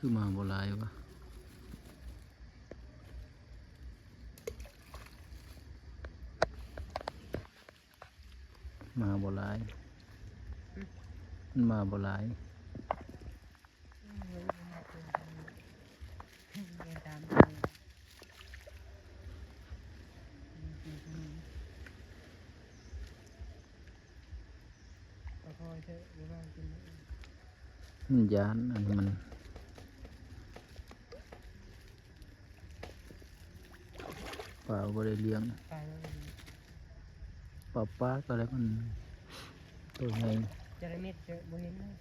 ຄືມາບໍ່ຫຼາຍວະ? ມາບໍ່ຫຼາຍ. ຫຶ? ມັນມາບໍ່ຫຼາຍ. ມັນຢ້ານ ອັນນີ້ມັນ ປາບໍ່ໄດ້ລ້ຽງ ປາ ປາ ປາກໍໄດ້ ມັນໂຕໃຫຍ່ ຈະລະເມັດ ຈະບໍ່ເຫັນເລີຍ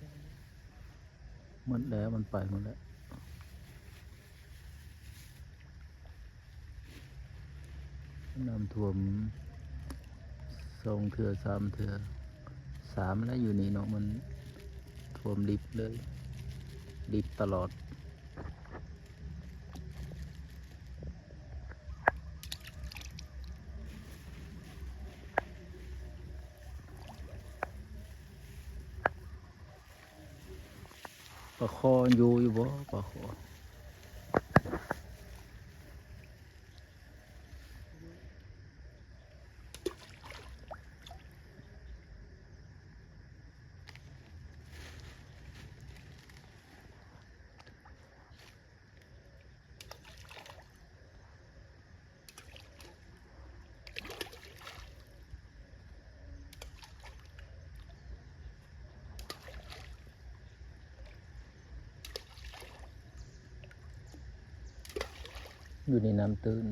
ໝົດແລ້ວ ມັນໄປໝົດແລ້ວ. ນ້ຳຖ້ວມສອງເທື່ອສາມເທື່ອ ສາມແລ້ວຢູ່ນີ້ເນາະ ມັນຖ້ວມລິບເລີຍ ລິບຕະຫຼອດ. ປາຄໍຢູ່ ຢູ່ບໍ່ ປາຄໍ? ຢູ່ໃນນ້ຳຕື້ນ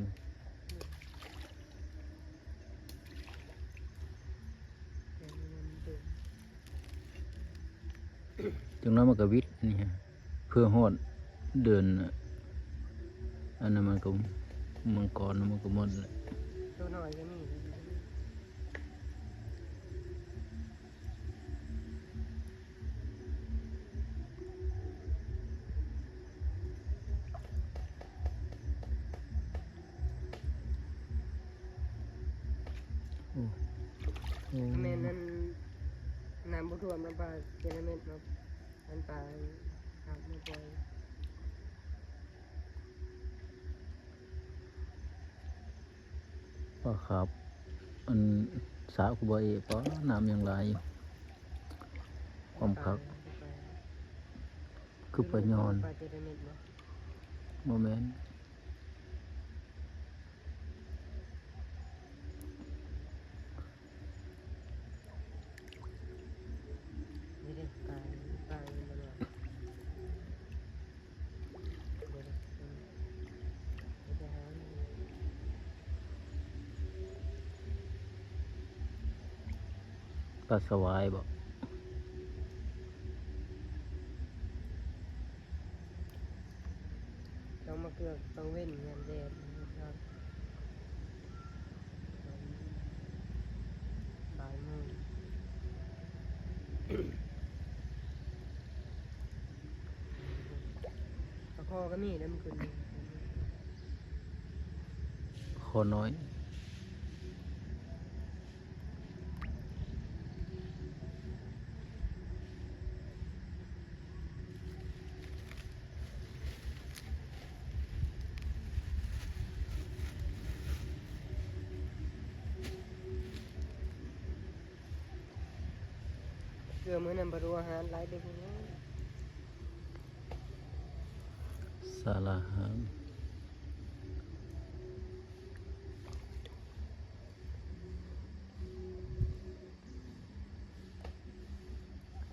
ຈັກໜ້ອຍມັນກໍວິດນີ້ ເພື່ອຮອດເດືອນ ອັນນັ້ນມັນກໍ ມັງກອນມັນກໍໝົດແຫຼະ ໂຕນ້ອຍກໍມີ. ໂອ້ ໂອ້ ແມ່ນນັ້ນ ນ້ຳບໍ່ຖ້ວມ ນ້ຳປາເຈລາເມັດເນາະ ອັນປາຫາບມາປ່ອຍ. ປາຂາບ ອັນ ສະຄູບາເອ ປາ ນ້ຳຍັງຫຼາຍຢູ່ ຄວາມຄັກ ຄືປາຍອນ ປາເຈລາເມັດບໍ່? ບໍ່ແມ່ນ. ປາສະຫວາຍບໍ່? ຕ້ອງມາເກືອກກາງເວັນຍາມແດດເນາະ ບ່າຍໂມງ ປາຄໍກໍມີເດ້ມື້ຄືນນີ້ ຄໍນ້ອຍ. ເກືອມື້ນັ້ນບໍ່ຮູ້ອາຫານຫຼາຍເດ້ ສາລະຫາງ.